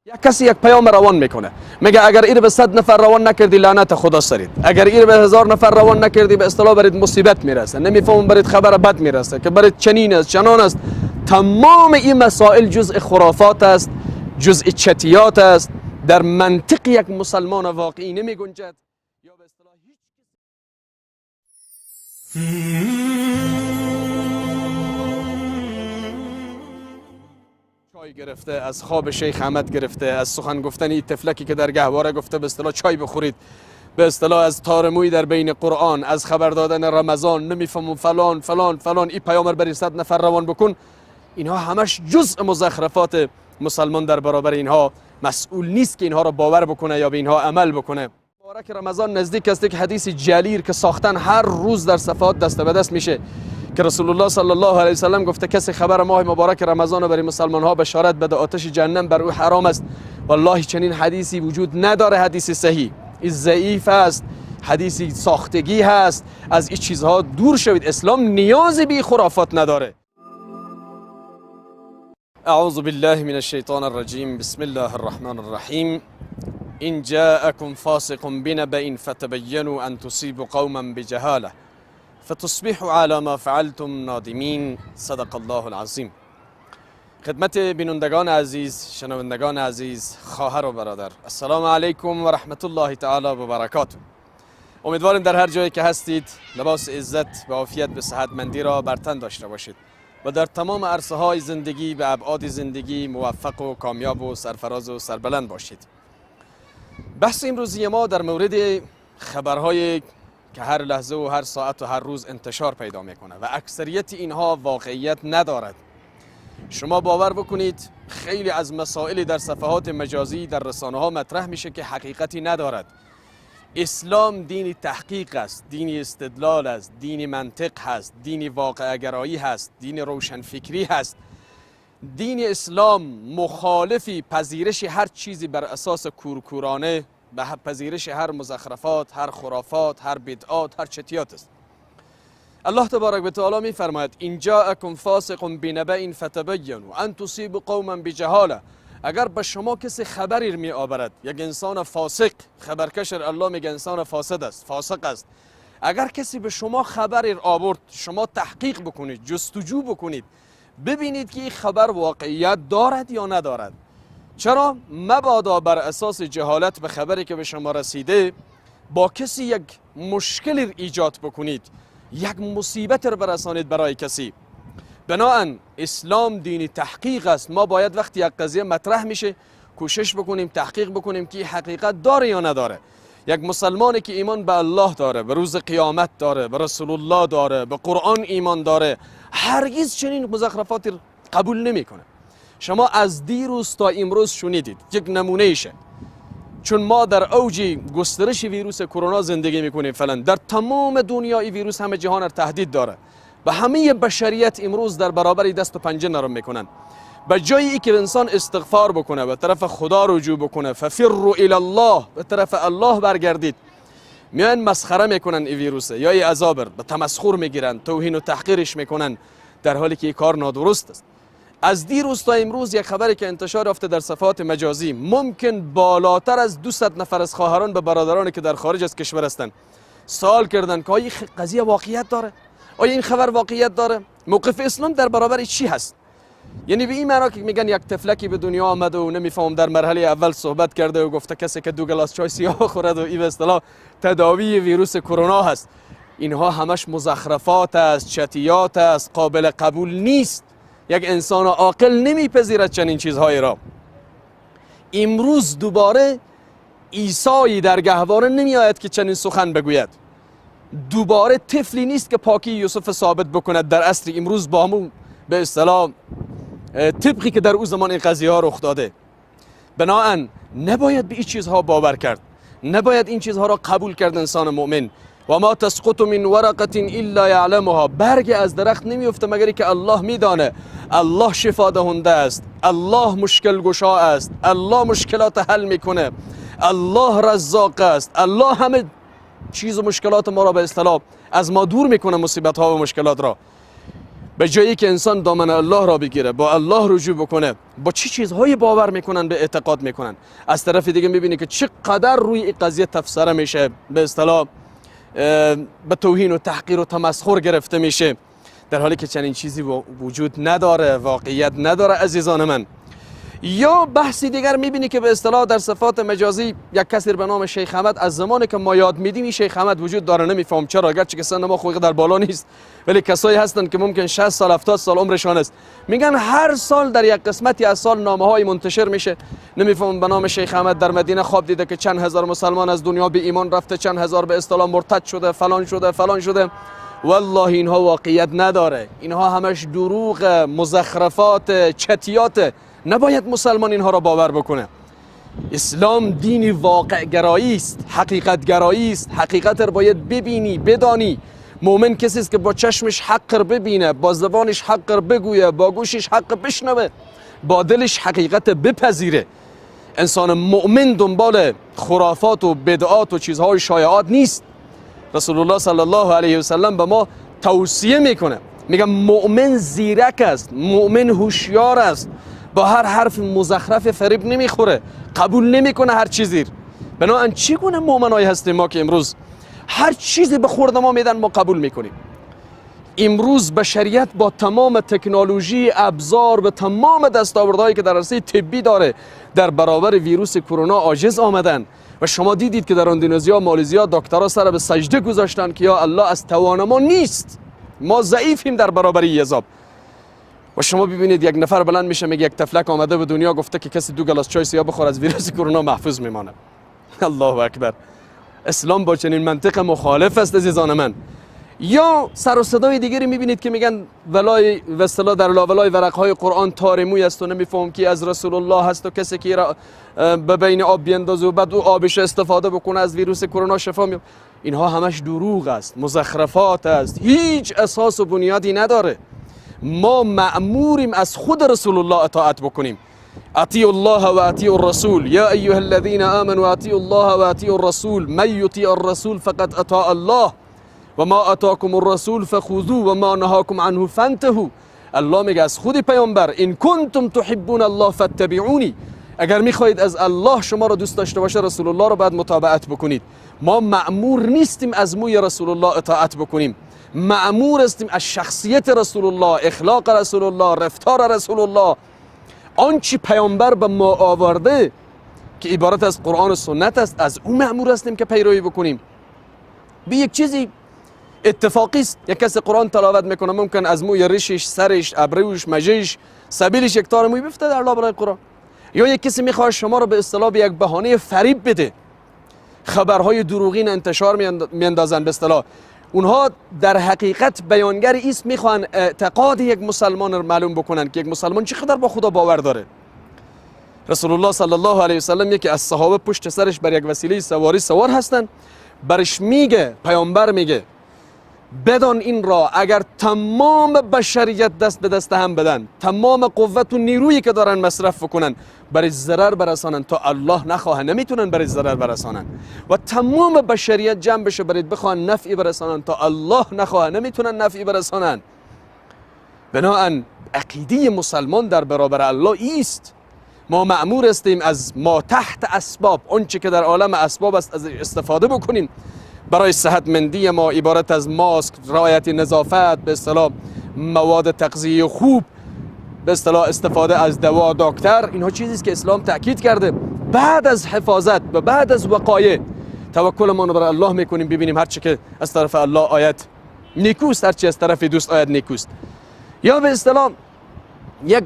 یک کسی یک پیام روان میکنه، میگه اگر این به 100 نفر روان نکردی لعنت خدا سرید، اگر این به 1000 نفر روان نکردی به اصطلاح برید مصیبت میرسه، نمیفهم برید خبر بد میرسه که برید چنین است چنان است. تمام این مسائل جزء خرافات است، جزء چتیات است، در منطق یک مسلمان واقعی نمی گنجد. یا به اصطلاح هیچ چای گرفته، از خواب شیخ احمد گرفته، از سخن گفتن این طفلکی که در گهواره گفته به اصطلاح چای بخورید، به اصطلاح از تار موی در بین قرآن، از خبر دادن رمضان، نمیفهمم فلان فلان فلان، این پیام رو برای 100 نفر روان بکن. اینها همش جزء مزخرفات. مسلمان در برابر اینها مسئول نیست که اینها را باور بکنه یا به اینها عمل بکنه. مبارک رمضان نزدیک است، یک حدیث جلیر که ساختن هر روز در صفحات دست به دست میشه که رسول الله صلی الله علیه وسلم گفته کسی خبر ماه مبارک رمضان رو برای مسلمان ها بشارت بده آتش جهنم بر او حرام است. والله چنین حدیثی وجود نداره، حدیث صحیح، این ضعیف است، حدیثی ساختگی هست. از این چیزها دور شوید، اسلام نیازی به خرافات نداره. اعوذ بالله من الشیطان الرجیم، بسم الله الرحمن الرحیم. ان جاءكم فاسق بنبأ فتبینوا ان تصیبوا قوما بجهاله فتصبحوا على ما فعلتم نادمین. صدق الله العظیم. خدمت بینندگان عزیز، شنوندگان عزیز، خواهر و برادر، السلام علیکم و رحمت الله تعالی و برکاته. امیدواریم در هر جایی که هستید لباس عزت به عافیت به صحتمندی را بر تن داشته باشید و در تمام عرصه های زندگی به ابعاد زندگی موفق و کامیاب و سرفراز و سربلند باشید. بحث امروزی ما در مورد خبرهای که هر لحظه و هر ساعت و هر روز انتشار پیدا میکنه و اکثریت اینها واقعیت ندارد. شما باور بکنید خیلی از مسائل در صفحات مجازی در رسانه ها مطرح میشه که حقیقتی ندارد. اسلام دین تحقیق است، دین استدلال است، دین منطق هست، دین واقع گرایی هست، دین روشنفکری هست. دین اسلام مخالفی پذیرش هر چیزی بر اساس کورکورانه، به پذیرش هر مزخرفات، هر خرافات، هر بدعات، هر چتیات است. الله تبارک و تعالی می فرماید ان جاءکم فاسق بنبأ فتبینوا ان تصیبوا قوما بجهاله. اگر به شما کسی خبری می آورد، یک انسان فاسق، خبرکش، الله میگه انسان فاسد است، فاسق است. اگر کسی به شما خبری آورد، شما تحقیق بکنید، جستجو بکنید، ببینید که این خبر واقعیت دارد یا ندارد. چرا؟ مبادا بر اساس جهالت به خبری که به شما رسیده با کسی یک مشکل ایجاد بکنید، یک مصیبت رو برسانید برای کسی. بناهن اسلام دین تحقیق است. ما باید وقتی یک قضیه مطرح میشه کوشش بکنیم، تحقیق بکنیم که حقیقت داره یا نداره. یک مسلمانی که ایمان به الله داره، به روز قیامت داره، به رسول الله داره، به قرآن ایمان داره، هرگز چنین مزخرفاتی قبول نمیکنه. شما از دیروز تا امروز شنیدید یک نمونه ایشه، چون ما در اوج گسترش ویروس کرونا زندگی میکنیم، فعلا در تمام دنیا این ویروس همه جهان را تهدید داره و همه بشریت امروز در برابر دست و پنجه نرم میکنن. به جایی که انسان استغفار بکنه، به طرف خدا رجوع بکنه، ففروا الی الله، به طرف الله برگردید، میان مسخره میکنن این ویروس یا این عذاب به تمسخر میگیرن، توهین و تحقیرش میکنن، در حالی که این کار نادرست است. از دیروز تا امروز یک خبری که انتشار یافته در صفحات مجازی، ممکن بالاتر از 200 نفر از خواهران به برادرانی که در خارج از کشور هستند سوال کردن که آیا قضیه واقعیت داره؟ آیا این خبر واقعیت داره؟ موقف اسلام در برابر چی هست؟ یعنی به این معنا که میگن یک طفلکی به دنیا آمده و نمیفهم در مرحله اول صحبت کرده و گفته کسی که 2 گلاس چای سیاه خورد و این به اصطلاح تداوی ویروس کرونا هست. اینها همش مزخرفات است، چتیات است، قابل قبول نیست. یک انسان عاقل نمیپذیرد چنین چیزهایی را. امروز دوباره عیسی در گهواره نمیآید که چنین سخن بگوید. دوباره طفلی نیست که پاکی یوسف ثابت بکند در عصر امروز با همون به اصطلاح طبقی که در او زمان این قضیه ها رخ داده. بناهن نباید به این چیزها باور کرد، نباید این چیزها را قبول کرد انسان مؤمن. و ما تسقط من ورقة الا یعلمها، برگ از درخت نمیفته مگر که الله میدانه. الله شفا دهنده است، الله مشکل گشا است، الله مشکلات حل میکنه، الله رزاق است، الله همه چیز و مشکلات ما را به اصطلاح از ما دور میکنه، مصیبت ها و مشکلات را. به جایی که انسان دامن الله را بگیره، با الله رجوع بکنه، با چه چیزهایی باور میکنن، به اعتقاد میکنن. از طرف دیگه میبینی که چقدر روی این قضیه تفسره میشه، به اصطلاح به توهین و تحقیر و تمسخر گرفته میشه، در حالی که چنین چیزی وجود نداره، واقعیت نداره عزیزان من. یا بحثی دیگر میبینی که به اصطلاح در صفات مجازی یک کسی به نام شیخ احمد، از زمانی که ما یاد میدیم این شیخ احمد وجود داره، نمیفهم چرا، گرچه که سن ما خو در بالا نیست، ولی کسایی هستند که ممکن 60 سال 70 سال عمرشان است، میگن هر سال در یک قسمتی از سال نامه های منتشر میشه، نمیفهم به نام شیخ احمد در مدینه خواب دیده که چند هزار مسلمان از دنیا به ایمان رفته، چند هزار به اصطلاح مرتد شده، فلان شده فلان شده. والله اینها واقعیت نداره، اینها همش دروغ، مزخرفات، چتیات. نباید مسلمان اینها را باور بکنه. اسلام دینی واقع گرایی است، حقیقت گرایی است. حقیقت را باید ببینی، بدانی. مؤمن کسی است که با چشمش حق را ببینه، با زبانش حق را بگویه، با گوشش حق بشنوه، با دلش حقیقت بپذیره. انسان مؤمن دنبال خرافات و بدعات و چیزهای شایعات نیست. رسول الله صلی الله علیه و سلم به ما توصیه میکنه، میگه مؤمن زیرک است، مؤمن هوشیار است، با هر حرف مزخرف فریب نمیخوره، قبول نمیکنه هر چیزی. بنابراین چگونه مؤمنایی هستیم ما که امروز هر چیزی به خورد ما میدن ما قبول میکنیم؟ امروز بشریت با تمام تکنولوژی، ابزار و تمام دستاوردهایی که در عرصه طبی داره در برابر ویروس کرونا عاجز آمدن و شما دیدید که در اندونزیا، مالزیا دکترها سر به سجده گذاشتن که یا الله از توان ما نیست، ما ضعیفیم در برابر این عذاب. و شما ببینید یک نفر بلند میشه میگه یک تفلک آمده به دنیا گفته که کسی 2 گلاس چای سیاه بخور از ویروس کرونا محفوظ میمانه. الله اکبر. اسلام با چنین منطق مخالف است عزیزان من. یا سر و صدای دیگری میبینید که میگن ولای و اصطلاح در لاولای ورقهای قرآن تار موی است و نمیفهم کی از رسول الله هست و کسی که را به بین آب بیندازه و بعد او آبش استفاده بکنه از ویروس کرونا شفا می‌یابه. اینها همش دروغ است، مزخرفات است، هیچ اساس و بنیادی نداره. ما مأموریم از خود رسول الله اطاعت بکنیم. اطیعوا الله و اطیعوا الرسول یا ایها الذین آمنوا اطیعوا الله و اطیعوا الرسول من یطیع الرسول فقد اطاع الله و ما اتاکم الرسول فخذوه و ما نهاکم عنه فانتهوا. الله میگه از خود پیامبر ان کنتم تحبون الله فاتبعونی، اگر میخواهید از الله شما را دوست داشته باشه رسول الله را باید متابعت بکنید. ما مأمور نیستیم از موی رسول الله اطاعت بکنیم، مأمور هستیم از شخصیت رسول الله، اخلاق رسول الله، رفتار رسول الله، آنچه پیامبر به ما آورده که عبارت از قرآن و سنت است، از او مأمور هستیم که پیروی بکنیم. به یک چیزی اتفاقی است، یک کسی قرآن تلاوت میکنه ممکن از موی ریشش، سرش، ابروش، مجیش، سبیلش یک تار موی بیفته در لابلای قرآن. یا یک کسی میخواد شما رو به اصطلاح به یک بهانه فریب بده، خبرهای دروغین انتشار میاندازن به اصطلاح. اونها در حقیقت بیانگر ایست، میخوان اعتقاد یک مسلمان رو معلوم بکنن که یک مسلمان چقدر با خدا باور داره. رسول الله صلی الله علیه وسلم یکی از صحابه پشت سرش بر یک وسیله سواری سوار هستن، برش میگه، پیامبر میگه بدان این را اگر تمام بشریت دست به دست هم بدن، تمام قوت و نیرویی که دارن مصرف بکنن برای ضرر برسانن تا الله نخواه نمیتونن برای ضرر برسانن، و تمام بشریت جمع بشه برای بخوان نفعی برسانن تا الله نخواه نمیتونن نفعی برسانن. بناهن عقیده مسلمان در برابر الله ایست. ما مأمور هستیم از ما تحت اسباب، آنچه که در عالم اسباب است از استفاده بکنیم برای صحتمندی ما، عبارت از ماسک، رعایت نظافت، به اصطلاح مواد تغذیه خوب، به اصطلاح استفاده از دوا، دکتر، اینها چیزی است که اسلام تاکید کرده. بعد از حفاظت و بعد از وقایع توکل ما رو بر الله میکنیم، ببینیم هر چی که از طرف الله آید نیکوست، هر چی از طرف دوست آید نیکوست. یا به اصطلاح یک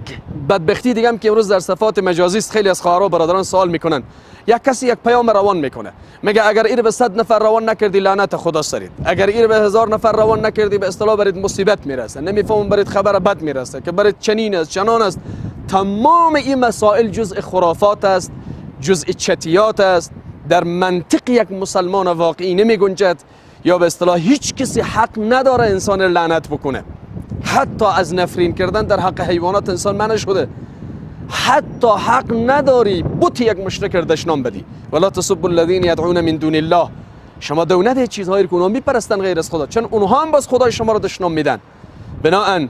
بدبختی دیگه هم که امروز در صفات مجازی است، خیلی از خواهرها و برادران سوال میکنن. یک کسی یک پیام روان میکنه، میگه اگر این به 100 نفر روان نکردی لعنت خدا سرید، اگر این به 1000 نفر روان نکردی به اصطلاح برید مصیبت میرسه، نمیفهمم برید خبر بد میرسه که برید چنین است چنان است. تمام این مسائل جزء خرافات است، جزء چتیات است، در منطق یک مسلمان واقعی نمیگنجد. یا به اصطلاح هیچ کسی حق نداره انسان لعنت بکنه، حتی از نفرین کردن در حق حیوانات انسان منع شده، حتی حق نداری بت یک مشرک را دشنام بدی. ولا تسبوا الذین یدعون من دون الله، شما دو نده چیزهایی که اونها میپرستن غیر از خدا، چون اونها هم باز خدای شما را دشنام میدن. بناهن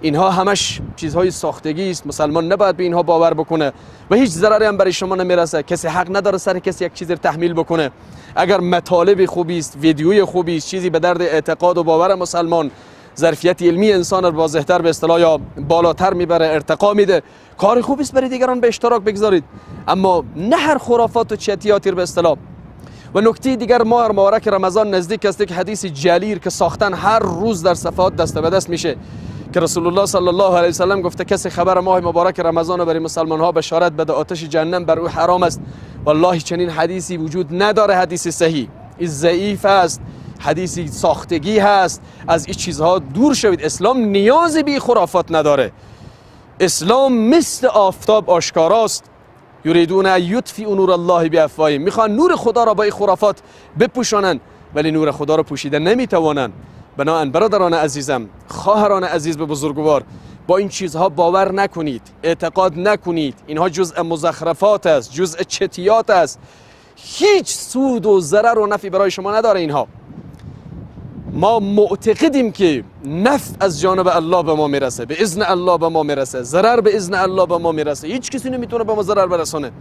اینها همش چیزهای ساختگی است، مسلمان نباید به اینها باور بکنه و هیچ ضرری هم برای شما نمیرسه. کسی حق نداره سر کسی یک چیز رو تحمیل بکنه. اگر مطالب خوبی است، ویدیوی خوبی است، چیزی به درد اعتقاد و باور مسلمان، ظرفیت علمی انسان رو واضح‌تر به اصطلاح یا بالاتر میبره، ارتقا میده، کار خوبی است برای دیگران به اشتراک بگذارید، اما نه هر خرافات و چتیاتی به اصطلاح. و نکته دیگر، ماه مبارک رمضان نزدیک است، یک حدیث جلیر که ساختن هر روز در صفحات دست به دست میشه که رسول الله صلی الله علیه وسلم گفته کسی خبر ماه مبارک رمضان رو برای مسلمان ها بشارت بده آتش جهنم بر او حرام است. والله چنین حدیثی وجود نداره، حدیث صحیح، این ضعیف است، حدیثی ساختگی هست. از این چیزها دور شوید. اسلام نیازی به خرافات نداره. اسلام مثل آفتاب آشکاراست. یریدون ان یطفئوا نور الله بافواههم، میخوان نور خدا را با این خرافات بپوشانند، ولی نور خدا را پوشیده نمیتوانند. بنابراین برادران عزیزم، خواهران عزیز به بزرگوار، با این چیزها باور نکنید، اعتقاد نکنید. اینها جزء مزخرفات است، جزء چتیات است، هیچ سود و ضرر و نفعی برای شما نداره اینها. ما معتقدیم که نفع از جانب الله به ما میرسه، به اذن الله به ما میرسه، ضرر به اذن الله به ما میرسه، هیچ کسی نمیتونه به ما ضرر برسانه.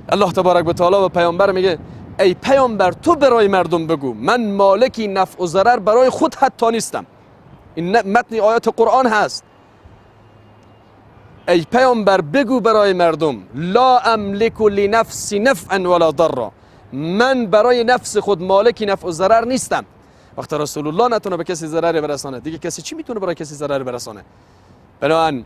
الله تبارک و تعالی و پیامبر میگه ای پیامبر تو برای مردم بگو من مالکی نفع و ضرر برای خود حتی نیستم. این متن آیات قرآن هست. ای پیامبر بگو برای مردم لا املک لنفسی نفعا ولا ضرا، من برای نفس خود مالکی نفع و ضرر نیستم. وقتی رسول الله نتونه به کسی ضرر برسانه، دیگه کسی چی میتونه برای کسی ضرر برسانه؟ بنابراین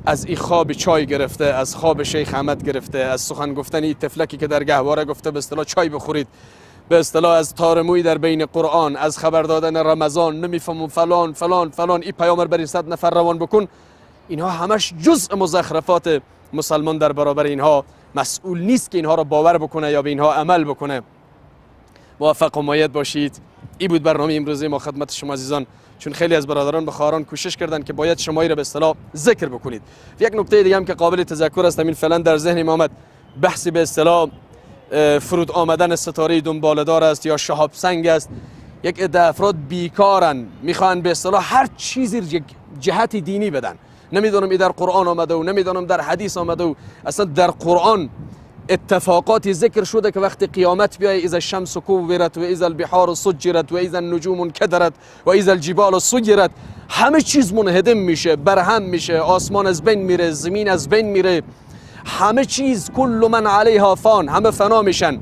از این خواب چای گرفته، از خواب شیخ احمد گرفته، از سخن گفتن این طفلکی که در گهواره گفته به اصطلاح چای بخورید، به اصطلاح از تار موی در بین قرآن، از خبر دادن رمضان، نمیفهمم فلان فلان فلان، این پیامبر برای 100 نفر روان بکن، اینها همش جزء مزخرفات. مسلمان در برابر اینها مسئول نیست که اینها را باور بکنه یا به اینها عمل بکنه. موفق و مؤید باشید. این بود برنامه امروزی ما خدمت شما عزیزان، چون خیلی از برادران به خواهران کوشش کردن که باید شمایی را به اصطلاح ذکر بکنید. یک نکته دیگه هم که قابل تذکر است، همین فعلا در ذهن ما آمد، بحث به اصطلاح فرود آمدن ستاره دنباله‌دار است یا شهاب سنگ است. یک عده افراد بیکارن، میخوان به اصطلاح هر چیزی یک جهت دینی بدن. نمیدونم این در قرآن آمده و نمیدونم در حدیث آمده و اصلا در قرآن اتفاقاتی ذکر شده که وقتی قیامت بیای اذا الشمس کورت و اذا البحار سجرت و اذا النجوم انکدرت و اذا الجبال سیرت، همه چیز منهدم میشه، برهم میشه، آسمان از بین میره، زمین از بین میره، همه چیز کل من علیها فان، همه فنا میشن،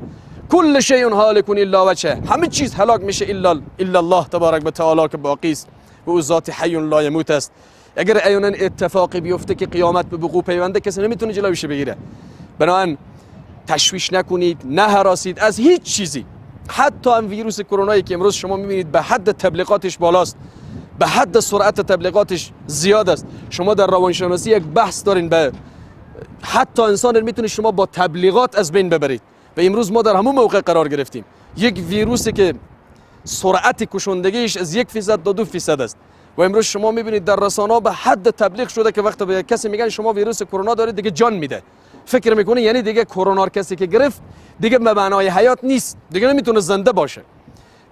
کل شیء هالک الا وجهه، همه چیز هلاک میشه الا الله تبارک و تعالی که باقی است و او ذات حی لا یموت است. اگر ایونا اتفاقی بیفته که قیامت به وقوع پیونده، کسی نمیتونه جلوش بگیره. بنابراین تشویش نکنید، نهراسید از هیچ چیزی. حتی هم ویروس کرونایی که امروز شما میبینید به حد تبلیغاتش بالاست، به حد سرعت تبلیغاتش زیاد است. شما در روانشناسی یک بحث دارین، به حتی انسان میتونه شما با تبلیغات از بین ببرید و امروز ما در همون موقع قرار گرفتیم. یک ویروسی که سرعت کشندگیش از 1% تا 2% است و امروز شما میبینید در رسانه‌ها به حد تبلیغ شده که وقتی به کسی میگن شما ویروس کرونا دارید دیگه جان میده، فکر میکنه یعنی دیگه کرونا کسی که گرفت دیگه به معنای حیات نیست، دیگه نمیتونه زنده باشه.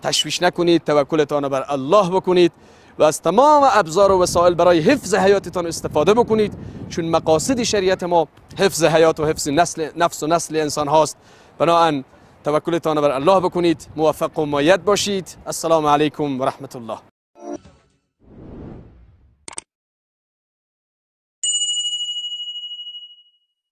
تشویش نکنید، توکلتان بر الله بکنید و از تمام ابزار و وسایل برای حفظ حیاتتان استفاده بکنید، چون مقاصد شریعت ما حفظ حیات و حفظ نسل، نفس و نسل انسان هاست. بنابراین توکلتان بر الله بکنید، موفق و مؤید باشید. السلام علیکم و رحمت الله.